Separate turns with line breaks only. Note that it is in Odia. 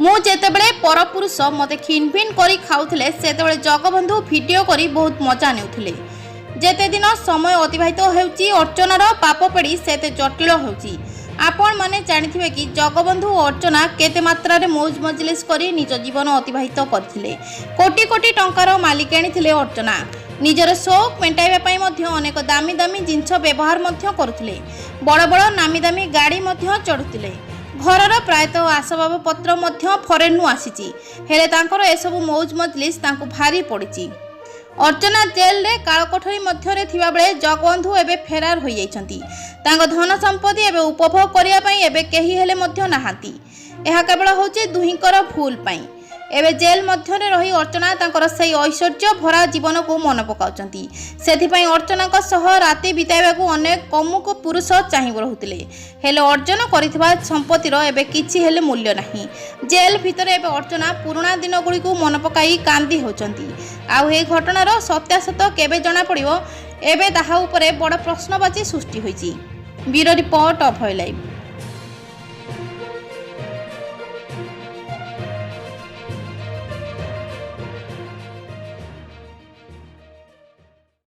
ମୁଁ ଯେତେବେଳେ ପରପୁରୁଷ ମୋତେ ଖିନଭିନ କରି ଖାଉଥିଲେ, ସେତେବେଳେ ଜଗବନ୍ଧୁ ଭିଡ଼ିଓ କରି ବହୁତ ମଜା ନେଉଥିଲେ। ଯେତେ ଦିନ ସମୟ ଅତିବାହିତ ହେଉଛି, ଅର୍ଚ୍ଚନାର ପାପ ପେଡ଼ି ସେତେ ଜଟିଳ ହେଉଛି। ଆପଣମାନେ ଜାଣିଥିବେ କି ଜଗବନ୍ଧୁ ଓ ଅର୍ଚ୍ଚନା କେତେ ମାତ୍ରାରେ ମୌଜ ମଜଲିସ କରି ନିଜ ଜୀବନ ଅତିବାହିତ କରିଥିଲେ। କୋଟି କୋଟି ଟଙ୍କାର ମାଲିକାଣୀ ଥିଲେ ଅର୍ଚ୍ଚନା। ନିଜର ସଉକ ମେଣ୍ଟାଇବା ପାଇଁ ମଧ୍ୟ ଅନେକ ଦାମୀ ଦାମୀ ଜିନିଷ ବ୍ୟବହାର ମଧ୍ୟ କରୁଥିଲେ। ବଡ଼ ବଡ଼ ନାମୀ ଦାମୀ ଗାଡ଼ି ମଧ୍ୟ ଚଢ଼ୁଥିଲେ। ଘରର ପ୍ରାୟତଃ ଆସବାବପତ୍ର ମଧ୍ୟ ଫରେନ୍ରୁ ଆସିଛି। ହେଲେ ତାଙ୍କର ଏସବୁ ମୌଜ ମଜଲିସ ତାଙ୍କୁ ଭାରି ପଡ଼ିଛି। ଅର୍ଚ୍ଚନା ଜେଲରେ କାଳକୋଠରୀ ମଧ୍ୟରେ ଥିବାବେଳେ ଜଗବନ୍ଧୁ ଏବେ ଫେରାର ହୋଇଯାଇଛନ୍ତି। ତାଙ୍କ ଧନ ସମ୍ପତ୍ତି ଏବେ ଉପଭୋଗ କରିବା ପାଇଁ ଏବେ କେହି ହେଲେ ମଧ୍ୟ ନାହାନ୍ତି। ଏହା କେବଳ ହେଉଛି ଦୁହିଁଙ୍କର ଭୁଲ ପାଇଁ। ଏବେ ଜେଲ୍ ମଧ୍ୟରେ ରହି ଅର୍ଚ୍ଚନା ତାଙ୍କର ସେଇ ଐଶ୍ୱର୍ଯ୍ୟ ଭରା ଜୀବନକୁ ମନେ ପକାଉଛନ୍ତି। ସେଥିପାଇଁ ଅର୍ଚ୍ଚନାଙ୍କ ସହ ରାତି ବିତାଇବାକୁ ଅନେକ କାମୁକ ପୁରୁଷ ଚାହିଁ ରହୁଥିଲେ। ହେଲେ ଅର୍ଜନ କରିଥିବା ସମ୍ପତ୍ତିର ଏବେ କିଛି ହେଲେ ମୂଲ୍ୟ ନାହିଁ। ଜେଲ୍ ଭିତରେ ଏବେ ଅର୍ଚ୍ଚନା ପୁରୁଣା ଦିନଗୁଡ଼ିକୁ ମନେ ପକାଇ କାନ୍ଦି ହେଉଛନ୍ତି। ଆଉ ଏହି ଘଟଣାର ସତ୍ୟାସତ୍ୟ କେବେ ଜଣାପଡ଼ିବ, ଏବେ ତାହା ଉପରେ ବଡ଼ ପ୍ରଶ୍ନବାଚୀ ସୃଷ୍ଟି ହୋଇଛି। Bureau report, Abhay live.